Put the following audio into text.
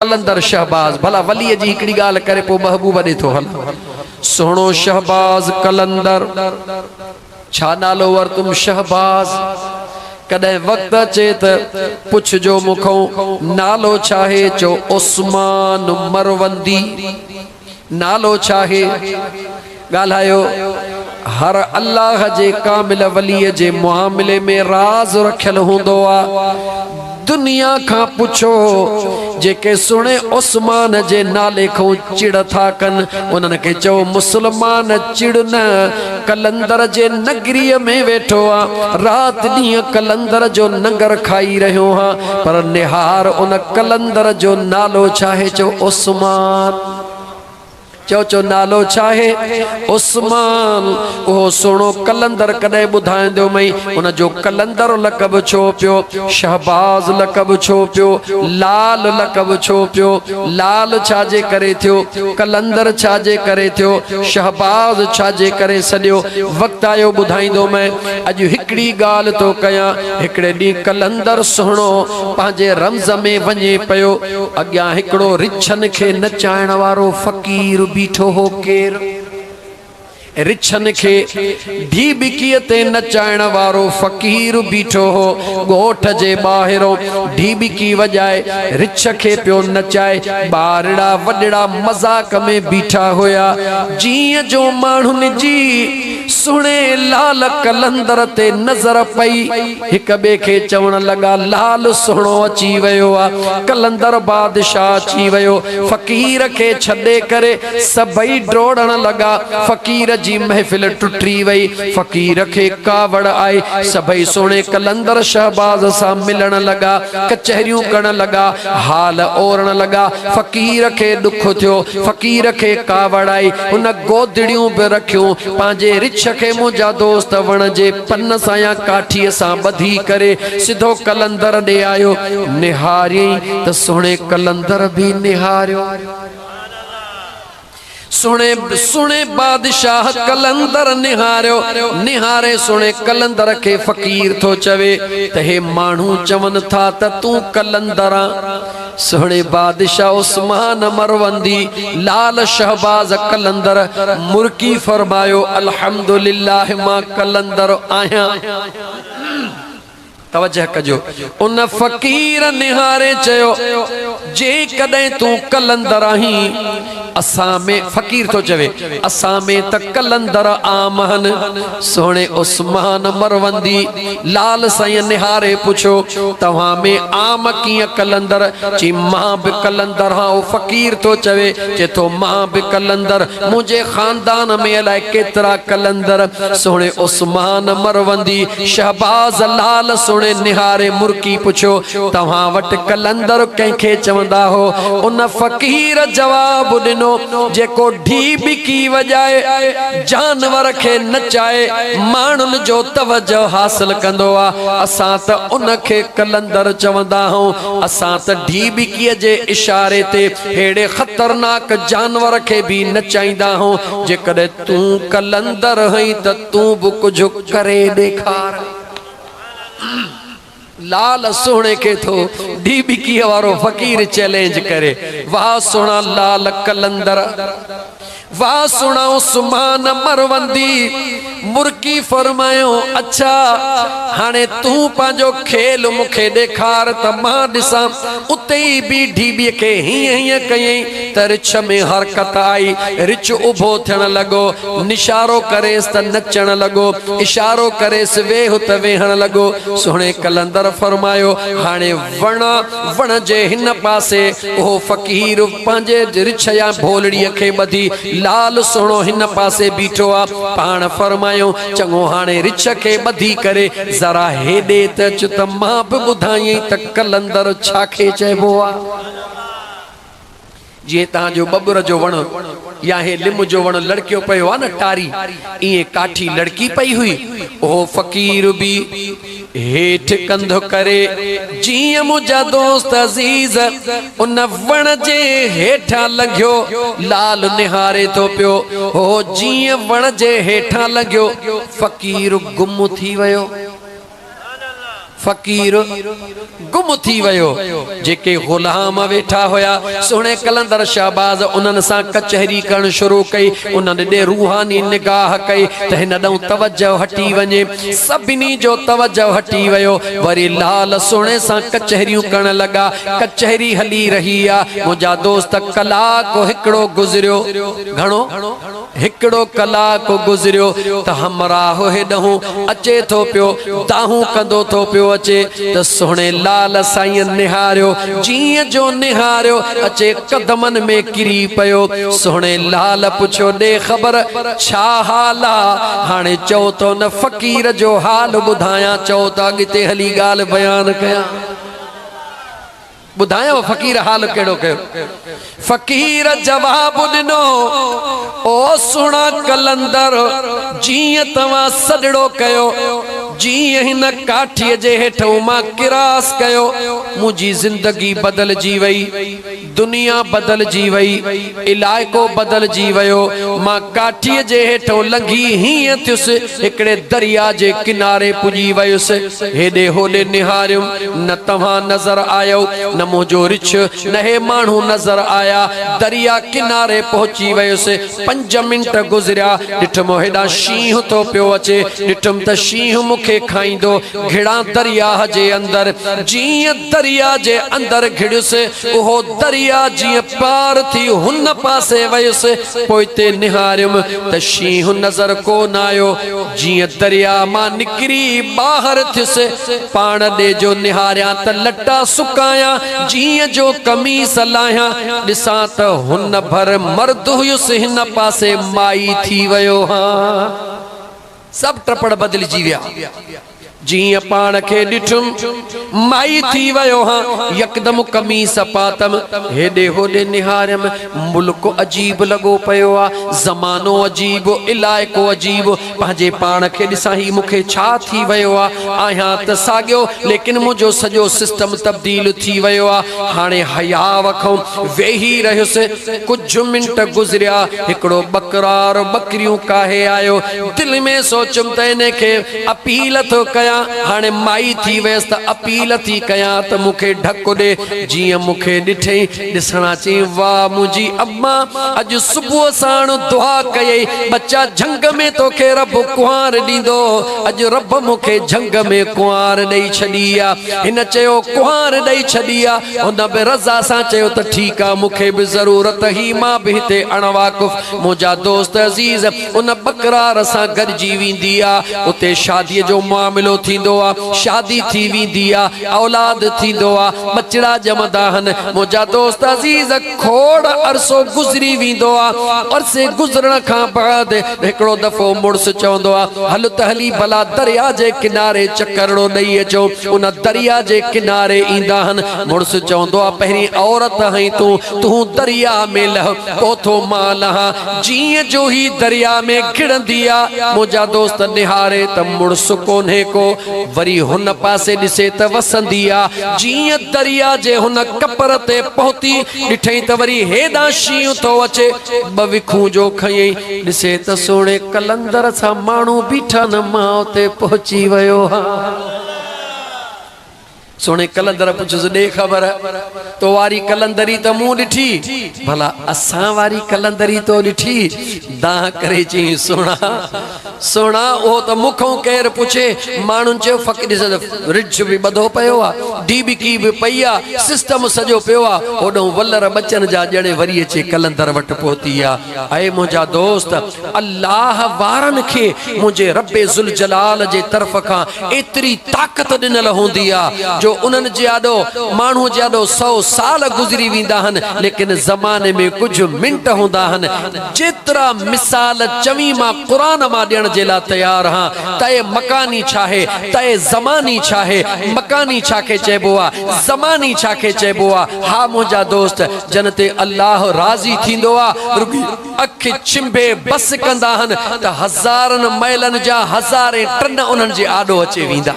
قلندر شهباز ڀلا وليء جي هڪڙي ڳالهه ڪري پوء محبوب ڏي ٿو هلان. سهڻو شهباز قلندر ڇا نالو ورتم شهباز ڪڏهن وقت اچي ته پڇجو مون کئون نالو ڇاهي چئو عثمان مروندي نالو ڇاهي ڳالهايو هر الله جي ڪامل ولي جي معاملي ۾ راز رکيل هوندو آ دنيا کان پڇو جيڪي سهڻي عثمان جي نالي کان چڙ ٿا ڪن انهن کي چئو مسلمان چڙ نه قلندر جي نگري ۾ ويٺو آ رات ڏينهن قلندر جو ننگر کائي رهيو هان پر نهار ان قلندر جو نالو ڇاهي چئو عثمان. چئو چئو نالو ڇاهي؟ عثمان، اهو سهڻو قلندر ڪڏهن ٻڌائيندو مئي، ان جو قلندر لقب ڇو پيو؟ شهباز لقب ڇو پيو؟ لال لقب ڇو پيو؟ لال ڇا جي ڪري ٿيو؟ قلندر ڇا جي ڪري ٿيو؟ شهباز ڇا جي ڪري سڏيو؟ وقت آيو ٻڌائيندو مئي. اڄ هڪڙي ڳالهه ٿو ڪيان. هڪڙي ڏينهن قلندر سهڻو پنهنجي رمز ۾ وڃي پيو. اڳيان هڪڙو رڇن کي نچائڻ وارو فقير بيٺو هو. ڪير؟ رڇن کي ڍيٻڪيء تي نچائڻ وارو فقير بيٺو هو. ڳوٺ جي ٻاهرون ڍيٻڪي وڄائي رڇ کي پيو نچائي. ٻارڙا وڏڙا مذاق ۾ بيٺا هيا. جيئن جو ماڻهن جي سهڻي لال قلندر تي نظر پئي. هڪ ٻئي کي چوڻ لڳا، لال سهڻو اچي ويو آ، قلندر بادشاهه اچي ويو. فقير کي ڇڏي ڪري سڀئي ڊوڙڻ لڳا. فقير جي محفل ٽٽي وئي. فقير کي ڪاوڙ آئي. سڀئي سهڻي قلندر شهباز سان ملڻ لڳا، ڪچهريون ڪرڻ لڳا، حال اورڻ لڳا. فقير کي ڏک ٿيو. فقير کي ڪاوڙ آئي. هن گودڙيون به رکيون. پنهنجي رڇ کي منهنجا دوست وڻ جي پن سان يا ڪاٺيء سان ٻڌي ڪري سڌو قلندر ڏي آيو. نهاريائين ته سهڻي قلندر به نهاريو. سهڻي سهڻي بادشاهه قلندر نهاريو. نهاري سهڻي قلندر کي فقير ٿو چوي ته هي ماڻهو چون ٿا ته تون قلندر آن. سهڻي بادشاهه عثمان مروندي لال شهباز قلندر مرڪي فرمايو الحمدلله مان قلندر آهيان. توجه ڪجو. ان فقير نهاري چيو جيڪڏهن تون قلندر آهين اسان ۾ فقير ٿو چوي اسان ۾ ته قلندر عام آهن. سهڻي عثمان مروندي لال سائين نهاري پڇيو، توهان ۾ عام ڪيئن قلندر؟ چي، مان به قلندر هان. اهو فقير ٿو چوي. چي ٿو، مان به قلندر. منهنجي خاندان ۾ الائي ڪيترا قلندر. سهڻي عثمان مروندي شهباز لال سهڻي نهاري مرڪي پڇيو، توهان وٽ قلندر ڪنهن کي چوندا هو؟ ان فقير جواب ڏنو، جيڪو ڍيٻڪي وڄائي، جانور کي نچائي ماڻهن جو توجه حاصل ڪندو آ، اسان ته ان کي قلندر چوندا آهون، اسان ته ڍيٻڪيء جي اشاري تي ههڙي خطرناڪ جانور کي به نچائيندا آهون، جيڪڏهن تون قلندر هئين ته تون به ڪجهه ڪري ڏيکار. لال سهڻي کي ٿو ڍيٻڪيء وارو فقير چئلينج ڪري، واهه سهڻا لال قلندر! واهه سهڻا عثمان مروندي! مرڪي فرمايو، اڇا! هاڻي تون پنهنجو کيل مون کي ڏيکار ته مان ڏسان. اتي ئي بي ڍيٻيء کي هيئن هيئن ڪيائين ته رڇ ۾ حرڪت آئي. رڇ اڀو ٿيڻ لڳو. نشارو ڪريس ته نچڻ لڳو. اشارو ڪريس ويهه ته ويهڻ لڳو. سهڻي قلندر فرمايو، هاڻي وڻ، وڻ جي هن پاسي اهو فقير پنهنجي رڇ يا ڀولڙيء کي ٻڌي لال سهڻو هن پاسي بيٺو آ. پاڻ فرمايو، چڱو هاڻي رڇ کي ٻڌي ڪري ذرا هيڏي ته اچ ته مان به ٻڌايئين ته قلندر ڇا کي چئبو آ. جيئن توهان جو ٻٻر جو وڻ يا هي لم جو وڻ لڙڪيو پيو آ نه ٽاري، ائين ڪاٺي لڙڪي پئي هئي. اهو فقير به هيٺ ڪنڌ ڪري جيئن منهنجا دوست عزيز ان وڻ جي هيٺان لنگهيو، لال نهاري ٿو پيو. هو جيئن وڻ جي هيٺان لنگهيو، فقير گم ٿي ويو. فقير گم ٿي ويو. جيڪي غلام ويٺا هيا، سهڻي قلندر شهباز انهن سان ڪچهري ڪرڻ شروع ڪئي. انهن ڏي روحاني نگاهه ڪئي ته هن ڏانهن توجهه هٽي وڃي. سڀني جو توجهه هٽي ويو. وري لال سهڻي سان ڪچهريون ڪرڻ لڳا. ڪچهري هلي رهي آ. منهنجا دوست ڪلاڪ هڪڙو گذريو. گهڻو؟ هڪڙو ڪلاڪ گذريو ته همراهه هيڏهون اچي ٿو پيو، دانهون ڪندو ٿو پيو اچي ته سهڻي لال سائين نهاريو، جيئن جو نهاريو اچي قدمن ۾ ڪري پيو. سهڻي لال پڇيو ڏي خبر ڇا حال آ؟ هاڻي چئو ته ان فقير جو حال ٻڌايان، چئو ته اڳتي هلي ڳالهه بيان ڪيان. ٻڌايو فقير حال ڪهڙو ڪيو؟ فقير جواب ڏنو، او سهڻا قلندر! جيئن توهان سڏڙو ڪيو، جيئن هن ڪاٺيء جي هيٺئون مان ڪراس ڪيو، منهنجي زندگي بدلجي وئي، دنيا بدلجي وئي، علائقو بدلجي ويو، مان ڪاٺيء جي هيٺئون لنگهي هيئن ٿيس، هڪڙي درياء جي ڪناري پڄي ويس. هيڏي هوڏي نهاريم، نه توهان نظر آيؤ، نه منهنجو رڇ، نه هي ماڻهو نظر آيا. درياء ڪناري پهچي ويس. پنج منٽ گذريا، ڏٺم هيڏانهن شينهن ٿو پيو اچي. ڏٺم ته شينهن مون کي کائيندو. گهڙان درياهه جي اندر. جيئن درياء جي اندر گهڙيس، اهو درياء جيئن پار ٿي هن پاسي ويس، پوئتي نهاريم ته شينهن نظر ڪو نه آيو. جيئن درياء مان نڪري ٻاهر ٿيس، پاڻ ڏي جو نهاريان ته لٽا سڪايان، جيئن جو قميص لاهيان، ڏسان ته هن ڀر مرد هيس، هن پاسي مائي ٿي ويو هان. سڀ ٽپڙ بدلجي ويا. جيئن پاڻ کي ڏٺم، مائي ٿي ويو هان. يڪدم قميص پاتم، هيڏي هوڏي نهاريم، ملڪ عجيب لڳو پيو آ، زمانو عجيب، علائقو عجيب، پنهنجي پاڻ کي ڏسان هي مون کي ڇا ٿي ويو آ، آهيان ته ساڳيو، ليڪن منهنجو سڄو سسٽم تبديل ٿي ويو آ، هاڻي حياء کان ويهي رهيس، ڪجهه منٽ گذريا، هڪڙو ٻڪرار ٻڪريون ڪاهي آيو، دل ۾ سوچيم ته انهي کي اپيل ٿو ڪيان، هاڻي مائي ٿي ويس ته اپيل ٿي ڪيان ته مون کي ڍڪ ڏي، جيئن مون کي ڏٺئين، ڏسڻا چيائين، واهه منهنجي اما، اڄ صبح ساڻ دعا ڪيئي، ٻچا جهنگ ۾ توکي رب ڪنوار ڏيندو، اڄ رب مون کي جهنگ ۾ ڪنوار ڏئي ڇڏي آ. هن چيو، ڪنوار ڏئي ڇڏي آ؟ هن به رضا سان چيو ته ٺيڪ آ، مون کي به ضرورت هئي، مان به هتي اڻ واقف، منهنجا دوست عزيز، ان ٻڪرار سان گڏجي ويندي آ، اتي شاديء جو معاملو ٿيندو آ، شادي ٿي ويندي آ، اولاد ٿيندو آ، ٻچڙا ڄمندا آهن، منهنجا دوست عزيز کوڙ عرصو گذري ويندو آ، عرصي گذرڻ کان بعد هڪڙو دفعو مڙس چوندو آ، هل ته هلي ڀلا درياء جي ڪناري چڪرڙو ڏئي اچون، ان درياء جي ڪناري ايندا آهن، مڙس چوندو آ، پهرين عورت آهين تون، تون درياء ۾ لهه، پوء ٿو مان لهان. جيئن جو هي درياء ۾ گهڙندي آ، منهنجا دوست نهاري ته مڙس ڪونهي ڪو، وري هن پاسي ڏسي ته وسندي آ. جيئن درياء جي هن ڪپر تي پهتي، ڏٺئين ته وري هيڏانهن شينهن ٿو اچي. ٻه وکون جو کنيئين، ڏسي ته سهڻي قلندر سان ماڻهو بيٺا نه، مان اتي پهچي ويو هان. سهڻي قلندر پڇيس، ڏي خبر، تو واري قلندري ته مون ڏٺي، ڀلا اسان واري قلندري تو ڏٺي؟ دانهن ڪري چيائين، سهڻا، سهڻا، اهو ته مون کان ڪير پڇي؟ ماڻهن چيو، فقير ڏس ته رڍ به ٻڌو پيو آ، ڊيٻڪي به پئي آ، سسٽم سڄو پيو آ، هوڏانهن ولر ٻچن جا ڄڻي وري اچي قلندر وٽ پهتي آ. اي منهنجا دوست! الله وارن کي منهنجي رب ذوالجلال جي طرف کان ايتري طاقت ڏنل هوندي آ جو انهن جي آڏو ماڻهو جي آڏو سئو سال گذري ويندا آهن ليڪن زماني ۾ ڪجهه منٽ هوندا آهن جيترا مثال چوين مان قرآن مان ڏيڻ جي لا تيار هان طئي مڪاني ڇاهي طئي زماني ڇاهي مڪاني ڇا کي چئبو آ زماني ڇا کي چئبو آ ها منهنجا دوست جن تي الله راضي ٿيندو آ رڳي اک ڇنڀي بس ڪندا آهن ته هزارن مئلن جا هزارين ٽن انهن جي آڏو اچي ويندا.